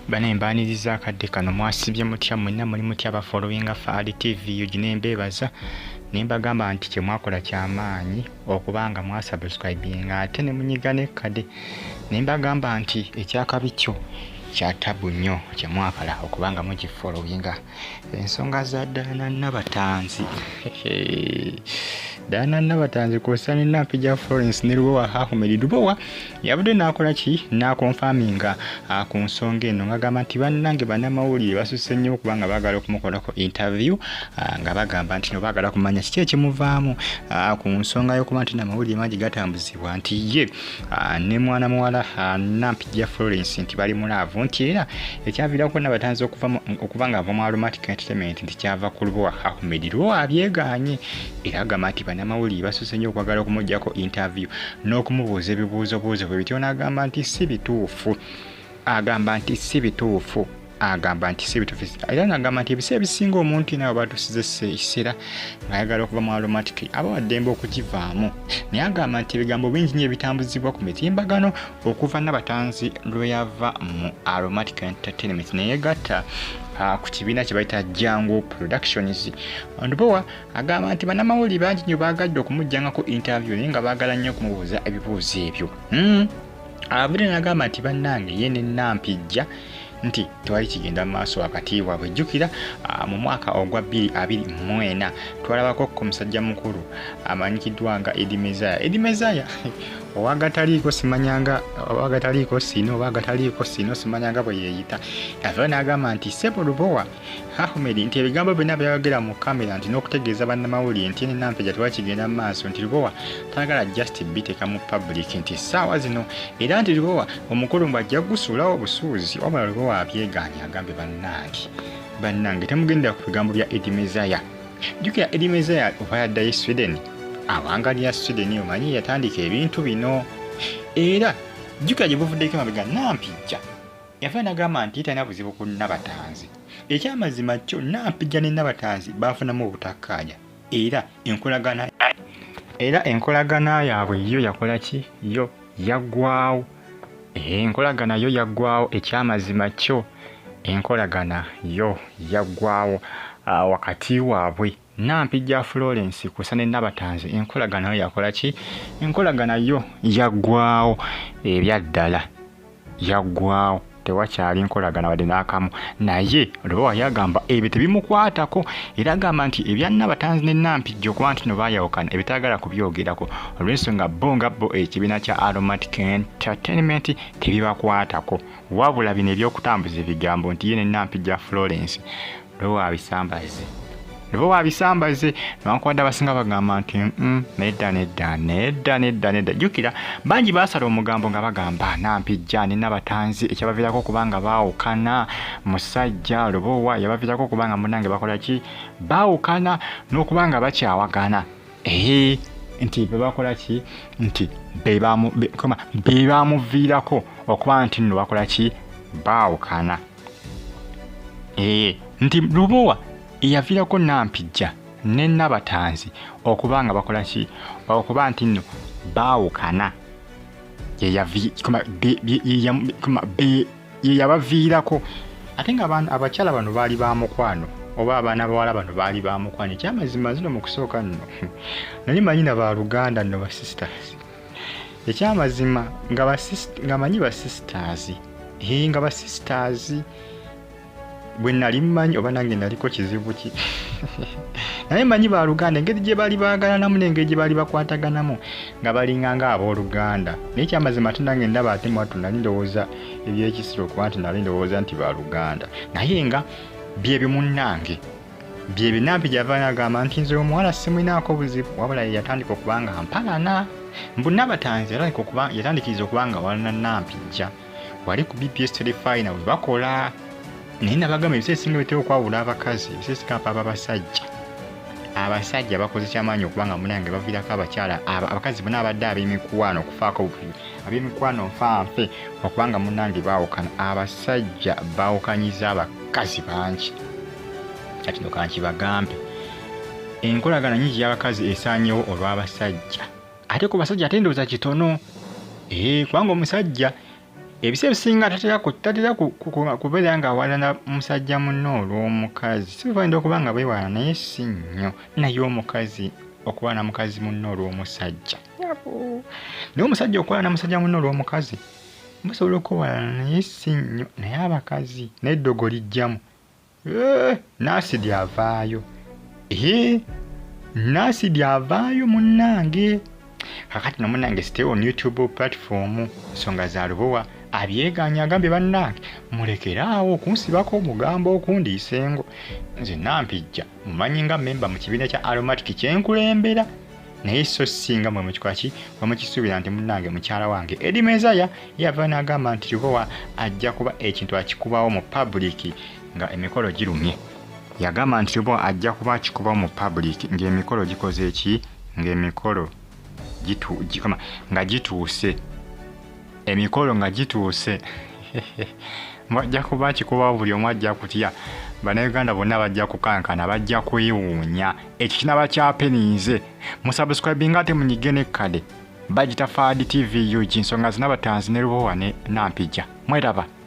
Bane mbaaniriza akadde kano. Mwasibye mutya mwenna? Muli mutya abafollowinga Faali TV UG? Ne mbeebaza ne mbagamba nti kye mwakola kyamaanyi okuba nga mwasubscribinga ate ne munyiga n'ekkade, ne mbagamba nti ekyakabi kyo kya tabu nnyo kye mwakala okuba nga mugifollowinga. Ensonga za Diana Nabatanzi, Diana Nabatanzi kw'ossa ne Nampijja Florence ne Lubowa Ahmed. Lubowa yavudde n'akola ki? N'akonfaminga ku nsonga eno ng'agamba nti bannange bannamawulire basusse nnyo okuba nga baagala okumukolako interview, nga bagamba nti no baagala kumanya kiki ekimuvaamu ku nsonga y'okuba nti n'amawulire mangi gatambuzibwa nti ye ne mwana muwala Nampijja Florence nti bali mu laavu, nti era ekyaviirako Nabatanzi okuba nga ava mu Aromatic Entertainment nti kyava ku Lubowa Ahmed. Lubowa abyegaanye era agamba nti bannamawulire basusse nnyo okwagala okumuggyako interview n'okumubuuza ebibuuzobuuzo bwe bityo, n'agamba nti si bituufu, agamba nti si bituufu, agamba nti si bituufu, era n'agamba nti ebiseera ebisinga omuntu yenna bwe batuusiza ekiseera ng'ayagala okuva mu Aromatic aba waddembe okugivaamu, naye agamba nti ebigambo bingi nnyo ebitambuzibwa ku mitimbagano okuva Nabatanzi lwe yava mu Aromatic Entertainment ne yeegatta ku kibiina kye bayita Jangu Productions. Lubowa agamba nti bannamawulire bangi nnyo baagadde okumuggyangako interview naye nga baagala nnyo okumubuuza ebibuuzo ebyo. Avudde n'agamba nti bannange ye ne Nampijja nti tewali kigenda mu maaso wakati waabwe. Jjukira mu mwaka ogwa 2024 twalabako ku musajja mukulu amanyikiddwa nga Eddie Mezaya. Eddie Mezaya owagataliiko simanyanga, owagataliiko sino, owagataliiko sino simanyanga bwe yeeyita, yavayo n'agamba nti ssebo Lubowa Ahmed nti ebigambo byonna byayogera mu kamera nti n'okutegeeza bannamawulire nti ne Nampijja tewali kigenda mu maaso, nti Lubowa tayagala just biteeka mu public nti essaawa zino, era nti Lubowa omukulu mbu ajja kugusuulawo obusuuzi. Wabula Lubowa abyegaanye, agambye bannange, bannange temugendera ku bigambo bya Eddie Mezaya. Jjukira Eddie Mezaya oba yaddayo Sweden, awangalira Sweden, omanyi yatandika ebintu bino, era jjukira gye buvuddeko emabega Nampijja yava n'agamba nti talina buzibu ku Nabatanzi. Ekyamazima kyo Nampijja ne Nabatanzi baafunamu obutakkaanya, era enkolagana yaabwe yo yakola ki? Yo yaggwawo. Enkolagana yo yaggwawo. Ekyamazima kyo enkolagana yo yaggwawo wakati waabwe Nampijja Florence kusa ne Nabatanzi, enkolagana yo yakola ki? Enkolagana yo yaggwawo ebyaddala, yaggwawo, tewakyali nkolagana wadde n'akamu. Naye Lubowa yagamba ebyo tebimukwatako, era agamba nti ebya Nabatanzi ne Nampijja okuba nti no baayawukana ebitaagala kubyogerako olw'ensonga bo nga bo ekibiina kya Aromatic Entertainment tebibakwatako, wabula bino ebyokutambuza ebigambo nti ye ne Nampijja Florence Lubowa abisambaze, Lubowa abisambaze, newankubadde abasinga bagamba nti nedda nedda nedda nedda nedda. Jjukira bangi baasala omugambo nga bagamba Nampijja ne Nabatanzi ekyabaviirako okuba nga baawukana, musajja Lubowa yabaviirako okuba nga munnange bakola ki? Baawukana n'okuba nga bakyawagana. Nti be bakola ki? Nti be baamuviirako okuba nti nno bakola ki? Baawukana. Nti Lubowa eyaviirako Nampijja ne Nabatanzi okuba nga bakola ki? Okuba nti nno baawukana, ye yabaviirako. Ate nga abakyala bano baali ba mukwano, oba abaana bawala bano baali ba mukwano. Ekyamazima zino mu kusooka nno nali manyi na baluganda nno ba sisters. Ekyamazima nga manyi ba sisters, nga ba sisters bwe nali mmanyi, oba nange naliko kizibu ki, naye manyi baluganda engeri gye baali baagalanamu n'engeri gye baali bakwataganamu nga balinga nga abooluganda. Naye ekyamazima ate nange ndaba ate mwattu nali ndowooza ebyekisiro okuba nti nali ndowooza nti baluganda, naye nga byebyo munnange byebyo. Nampijja yava n'agamba nti nze omuwala simulinaako buzibu, wabula ye yatandika okuba nga mpalana mbu Nabatanzi yatandikiriza okuba nga walana Nampijja wali ku BBS Terefayina bwe bakola. Naye nabagamba ebiseera ebisinga bitera okwawula abakazi, ebiseera ebisinga aba abasajja, abasajja bakoze kyamaanyi okuba nga munange baviirako abakyala abakazi bonna abadde ab'emikwano okufaako ab'emikwano nfanfe okuba nga munange baawukana. Abasajja baawukanyiza abakazi bangi. Kati no kankibagambe, enkolagana nyingi y'abakazi esaanyewo olw'abasajja, ate ku basajja ate ndowooza kitono, kubanga omusajja Ebiseera ebisinga tatera tatera kubeera nga awalana musajja munne olw'omukazi. Si bayinza okuba nga beewalana, naye si nnyo. Naye omukazi okuwalana mukazi munne olw'omusajja, naye omusajja okuwalana musajja munne olw'omukazi, musobola okwewalana, naye si nnyo. Naye abakazi n'eddogo lijjamu n'asidi avaayo, n'asidi avaayo munnange. Kakati no munnange, stay on YouTube platform. Nsonga za Lubowa abyeganya, agambye, "Bannange, mulekeraawo okunsibako omugambo, okundiisa engo. Nze Nampijja mumanyi nga memba mu kibiina kya Aromatic kyenkulembera, naye so singa mwe mukikola ki bwemukisuubira nti munnange mukyala wange Edi Mezaya." Yava n'agamba nti Lubowa ajja kuba ekintu akikubawo mu public nga emikolo girumye. Yagamba nti Lubowa ajja kuba akikubawo mu public ng'emikolo gikoze eki, ng'emikolo nga gituuse, emikolo nga gituuse, bajja kuba kikubawo. Buli omu ajja kutya, Bannayuganda bonna bajja kukankana, bajja kwewuunya. Ekyo kinaba kyapeninze. Musubscribinga ate munyige nekkade bagita Fad TV UG. Nsonga zinabatanzi ne Lubowa ne Nampijja, mweraba.